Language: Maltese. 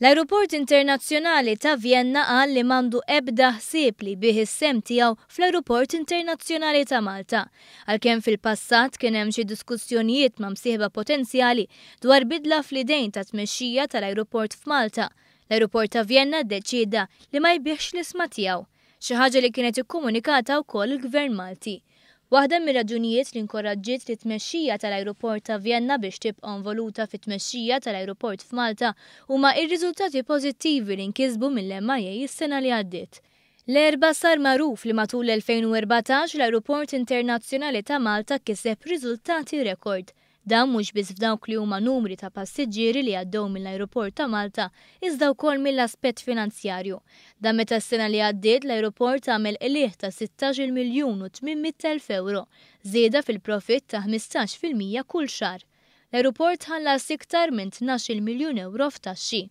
L-Ajruport Internazzjonali ta' Vjenna qal li m'għandu ebda ħsieb li jbigħ is-sehem tiegħu fl-Ajruport Internazzjonali ta' Malta. Għalkemm fil-passat kien hemm xi diskussjonijiet ma' msieħba potenzjali dwar bidla fl-idejn tat-tmexxija tal-ajruport f'Malta, l-Ajruport ta' Vjenna ddeċieda li ma jbigħx l-ishma tiegħu. Xi ħaġa li kienet ikkomunikata wkoll il-Gvern Malti. Waħda mir-raġunijiet li nkoraġġiet lit-tmexxija tal-Ajruport ta' Vjenna biex tibqa' involuta fit-tmexxija tal-ajruport f'Malta huma r-riżultati pożittivi li nkisbu mill-MIA s-sena li għaddiet. L-Erbgħa sar magħruf li matul l-2014 l-Ajruport Internazzjonali ta' Malta kiseb riżultati rekord. Dan mhux biss f'dawk li huma numri ta' passiġġieri li għaddew mill-ajruport ta' Malta iżda wkoll mill-aspett finanzjarju. Dan meta s-sena li għaddiet l-ajruport għamel qligħ ta' sittax-il miljun u 800,000 ewro, żieda fil-profitt ta' 15% kull xahar. L-ajruport ħallas iktar minn 12-il miljun ewro f'taxxi.